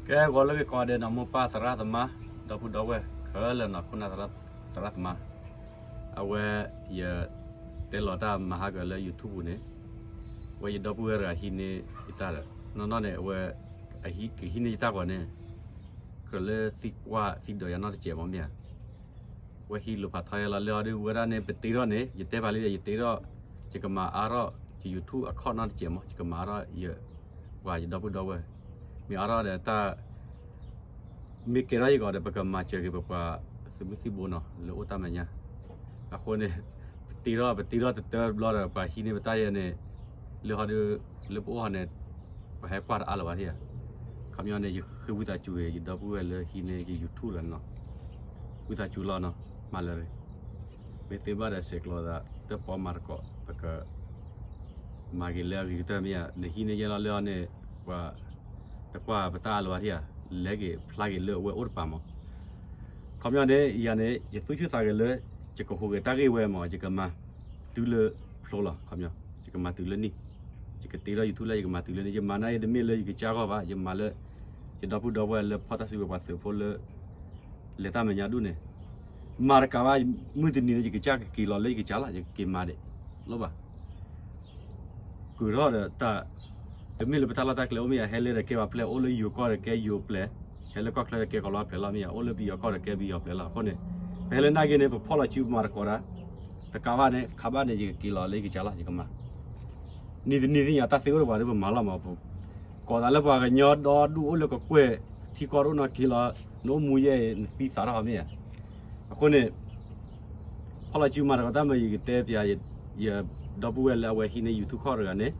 ကဲ ဂီၤလၢဂ့ၤကိးဂၤဒဲးနီၤ မိၢ်ပၢ်သရၣ်သမါ ဒီပုၢ်ဒီဝဲၢ်ခဲလၢာ်နီၤ ခိၣ်နၢ်သရၣ်သမါ, အဝဲ ယတဲလီၤတၢ်မၤဟးဂီၤလၢ YouTube န့ၣ်, ဝဲယဒီပုၢ်ဝဲၢ်တဂၤဟံးန့ၢ်ယတၢ်ဒီး နီၢ်နီၢ်န့ၣ် အဝဲ ကဟံးန့ၢ်ယတၢ်ဂီၤန့ၣ် ကြၢးလၢသံကွၢ်သံဒိးယၤနီတစဲးမးမ့ၢ်ဧါ. ဝဲဟံးလိာ်ဖးထီယဲလီၤ လၢအီၤဒုးဝဲဒၣ်န့ၣ် ပတ့ထီၣ်န့ၣ် ယတဲဖးလံဒီး ယတ့ထီၣ် ယကမၤအါထီၣ် ယ YouTube အခီၣ်နီတစဲးမး ယကမၤအါထီၣ်ယ ပှၤယဒီပုၢ်ဒီဝဲၢ်, မ့ၢ်အါထီၣ်ဒီးတၢ် မ့ၢ်ကဲထီၣ်ယဂီၤဒီး ပကမၤစၢၤက့ၤပပှၤသုးမုၢ်သံၣ်ဘိနီၤ လၢအိၣ်တၢ်မဲာ်ညါ, အဃိန့ၣ် ပတ့ထီၣ် ပတ့ထီၣ်တတၢတဘျီဒီး ပှၤဟံးန့ၢ်ပတၢ်ယဲန့ၣ် လၢဟီဒုး လၢပအိၣ်ဟီန့ၣ် ပှၤဟဲကွၢ်တအါလၢၤဘၣ်ထံၣ်ဧါ. ခီပညီန့ၣ် ယဃ့ဝံသးစူၤက့ၤ ယဒီပုၢ်ဝဲၢ်လၢဟံးန့ၢ်ယ YouTube လီၤနီၤ, ဝံသးစူၤလီၤနီၤ မၤလၢာ်ရ့ၣ်, မ့ၢ်သ့ဘၣ်ဒီး ဆဲးကျိးသး တၢ်ပီမၤသကိး ပက မၤက့ၤလၢအဂ့ၤကတၢၢ်မ့ၢ်ဧါ, နဟံးန့ၢ်ယဲလီၤလၢအီၤန့ၣ် ပှၤ တကွၢ်ပတၢ်အါလၢၤဘၣ်ထံၣ်ဧါ, လဲၤက့ၤဖျါက့ၤလၢအဝဲအိၣ်တပၤမး. ခီပညီန့ၣ် ယၤန့ၣ် ယသူၣ်ဆူၣ်သးဂဲၤလၢ ယကဟူးဂဲၤတၢ်ဂ့ၢ်ဝဲမး ယကမၤတုၤလၢဖျိလီၤ ခီပညီ ယကမၤတုၤလၢနံၣ်, ယကတ့ထီၣ် YouTube လၢယကမၤတုၤလၢနံၣ်, ယမၤန့ၣ်တမ့ၢ်လၢယကစၢ်ဂီၢ်ဘၣ်, ယမၤလၢ ယဒီပုၢ်ဒီဝဲၢ်လၢဖီၣ်တၢ်စုကဝဲၤပှၤသုးဖိလၢ လဲၤတၢ်မဲာ်ညါဒူၣ်န့ၣ် မၤတကးဘၣ်, မုၢ်တနံၤန့ၣ် ယကစၢ်ကက့ၤလီၤလၢယကစၢ်လီၤ, ယကက့ၤမၤဒံး လီၤဘၣ်. ကုၤထီၣ်ဒီးတၢ်, တမ့ၢ်လၢပတၢ်လီၢ်တၢ်ကျဲအိၣ်မ့ၢ်ဧါ, ဟဲလၢဒီးကဲပှၤပျဲၢ် အိၣ်လၢယိၤကီၢ်ဒီးကဲယိၤပျဲၢ်, ဟဲလၢကီၢ်ချၢဒီးကဲကီၢ်လီၤပျဲၢ်လီၤမ့ၢ်ဧါ, အိၣ်လၢပယီၤကီၢ်ဒီးကဲပယီၤပျဲၢ်လီၤ. အဃိန့ၣ် ပဟဲလၢနၢ်ဂ့ၤန့ၣ် ပဖီၣ်လီၤစုမၤသကိးတၢ်, တကးဘၣ်န့ၣ် ခးဘၣ်န့ၣ် ယကက့ၤလီၤလၢယကစၢ်လီၤ, ယကမၤ နံၤတနံၤသ့ၣ်ညါတၢ်သ့အိၣ်တပှၤဒီးပမၤလီၤမး, ကိးသးလၢပှၤကညီဒီဒူၣ်အိၣ်လၢကကွဲၢ် ထံကီၢ်တအိၣ်နီတက့ၢ်လီၤ, နအိၣ်မူယဲအံၤ နသံသးထီၣ်မ့ၢ်ဧါ. အဃိန့ၣ် ဖီၣ်လီၤစုမၤသကိးတၢ်မ့ၢ် ယကတဲပျး ယဒီပုၢ်ဝဲၢ်လၢအဝဲဟံးန့ၢ် YouTube ခီၣ်တဂၤန့ၣ်,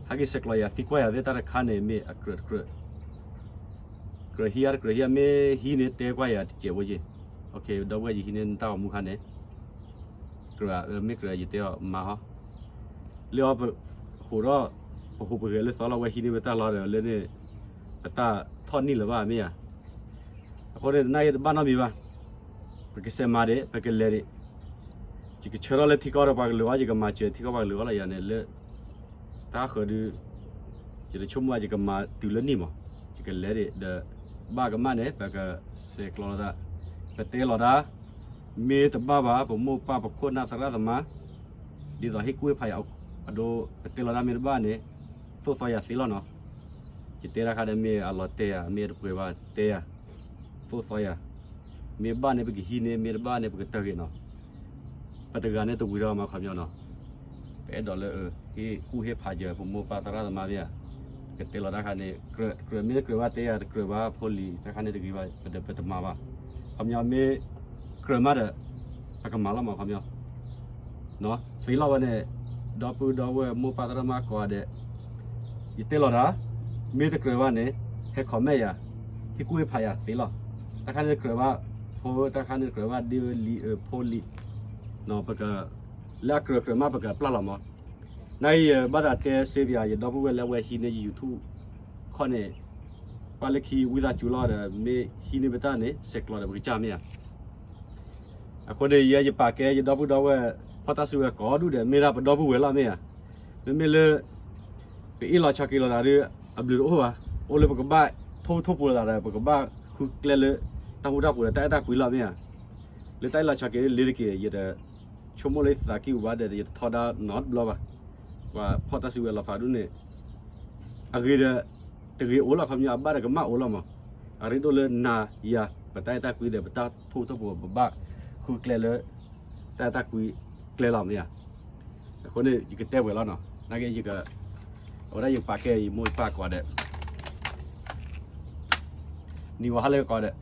ဟဲက့ၤဆဲးကျိးယၤသံကွၢ်ယၤသ့ၣ်တၢ်တခါန့ၣ် မ့ၢ်အကြၢးတကြၢး ကြၢးဟံးဧါတကြၢးဟံးဧါ, မ့ၢ်ဟံးန့ၣ်တဲကွၢ်ယၤတစဲးဖိက့ၤ, ဒီပုၢ်ဝဲၢ် ယဟံးန့ၢ်နတၢ်ဂီၤမူခါန့ၣ် ကြၢးဧါ, မ့ၢ်ကြၢးယတဲအီၤမၤဟီ, လၢအီၤပဟူးထီၣ် ပဟူးပဂဲၤလၢသီလီၤ, ဝဲဟံးန့ၢ်ပတၢ်လီၤဒီးလၢန့ၣ် ပတၢ်ထီၣ်နံၣ်လၢၤဘၣ်မ့ၢ်ဧါ. အဃိန့ၣ် နၢ်ဂ့ၤတဘၣ်နီတမံၤဘၣ်, ပကစဲးမၤဒံး ပကလဲၤဒံး, ယကဆၢထီၣ်လၢထံကီၢ်ဒီးပှၤကလုာ်အီၤ, ယကမၤစၢၤထံကီၢ်ပှၤကလုာ်အီၤလီၤ, ယၤန့ၣ်လၢ တၢ်ဃၢၤဒုး ယတဆိကမိၣ် ယကမၤတုၤလၢနံၣ်မး, ယကလဲၤဒံးဒီး ဘၣ်ကမၣ်န့ၣ် ပကဆဲးကျိးလိာ်သး, ပတဲလီၤတၢ်, မ့ၢ်တဘၣ်ဘၣ် ပမိၢ်ပၢ်ပခိၣ်နၢ်သရၣ်သမါ ဒ်သိးဟ့ၣ်ကူၣ်ဟ့ၣ်ဖးယၤအဒိ ပတဲလီၤတၢ်မ့ၢ်တဘၣ်န့ၣ် သိၣ်သီယၤသ့လီၤနီၤ. ယတဲတၢ်ခါဒီး မ့ၢ်အလီၤတဲယၤ မ့ၢ်တပှဲၤဘၣ်တဲယၤ, သိၣ်သီယၤ, မ့ၢ်ဘၣ်န့ၣ် ပကဟံးန့ၢ်, မ့ၢ်တဘၣ်န့ၣ် ပကတၢၢ်ဂ့ၤနီၤ. ပတဂၤန့ၣ်တဝံၤထီၣ်မး ခီပညီနီၤ. ပအဲၣ်ဒိးလၢ ဟ့ၣ်ကူၣ်ဟ့ၣ်ဖးယၤ ပမိၢ်ပၢ်သရၣ်သမါမ့ၢ်ဧါ, ပကတဲလီၤတၢ်ခါန့ၣ် ကြၢး ကြၢး မ့ၢ်တကြၢးဘၣ်တဲယၤ တကြၢးဘၣ်ဖိလံၤ တၢ်ခါန့ၣ်တဂ့ၤဘၣ် ပတမၤဘၣ်. ခီပညီမ့ၢ်ကြၢးမးဒီး ပကမၤလီၤမး ခီပညီ သ့လီၤဝဲန့ၣ် ဒီပုၢ်ဒီဝဲၢ်မိၢ်ပၢ်သရၣ်သမါကိးဂၤဒဲး, ယတဲလီၤတၢ်, မ့ၢ်တကြၢးဘၣ်န့ၣ် ဟဲ comment ယၤ, ဟ့ၣ်ကူၣ်ဟ့ၣ်ဖးယၤသ့လီၤ. တၢ်ခါန့ၣ်တကြၢးဘၣ်ဖိ, တၢ်ခါန့ၣ်တကြၢးဘၣ် ဒ်ဝဲလံၤအဖိလံၤ, ပက လၢအကြၢးကြၢးမး ပကပျၢ်လီၤမး. နၢ်ဂ့ၤ ယဘၣ်သးတဲစ့ပယၤ ယဒီပုၢ်ဝဲၢ်လၢအဝဲဟံးန့ၢ်ယ YouTube ခီၣ်န့ၣ်, ကွၢ်လၢခံဝံသးစူၤလီၤဒီး မ့ၢ်ဟံးန့ၢ်ပတၢ်န့ၣ် ဆဲးကျိးဒီးပကစၢ်မ့ၢ်ဧါ. အဃိန့ၣ် ယဲယပာ်ကဲယဒီပုၢ်ဒီဝဲၢ် ဖီၣ်တၢ်စုကဝဲၤကိးဒူၣ်ဒီး မ့ၢ်ဒၣ်ပဒီပုၢ်ဝဲၢ်လီၤမ့ၢ်ဧါ. မ့မ့ၢ်လၢ ပအ့ၣ်လိာ်ဆိးက့လိာ်သးဒီး အဘျုးတအိၣ်ဘၣ်. အိၣ်လၢပကဘၣ်ထိၣ်ထိၣ်ပူၤလိာ်သးဒီး ပကဘၣ်ဃုကျဲလၢ တၢ်ဃူတၢ်ဖိးဒီး တၢ်အဲၣ်တၢ်ကွံလီၤမ့ၢ်ဧါ. လၢတၢ်အ့ၣ်လိာ်ဆိးက့လၢလ့ၤတက့ၢ် ယတဆိကမိၣ်လၢယသးကံၢ်ပူၤဘၣ်ဒီး ယတထီဒါနီတဘျီဘၣ်. ပှၤဖီၣ်တၢ်စုကဝဲၤလီၤဖးဒူၣ်န့ၣ် အဂ့ၤဒီး တဂ့ၤအိၣ်လီၤ ခီပညီ အဘၣ်ဒီးကမၣ်အိၣ်လီၤမး. အရ့ဒိၣ်လၢနၤယၤ ပတၢ်အဲၣ်တၢ်ကွံဒီး ပတၢ်ထိၣ်ထိၣ်ဖိး ပဘၣ်ဃုကျဲလၢ တၢ်အဲၣ်တၢ်ကွံကျဲလီၤမ့ၢ်ဧါ. အဃိန့ၣ် ယကတဲဝဲလီၤနီၤ. နၢ်ဂ့ၤ ယက အဝဲဒၣ်ယပာ်ကဲယမိၢ်ယပၢ်ကိးဂၤဒဲး နံၤဝဲဟါလၢကိးဂၤဒဲး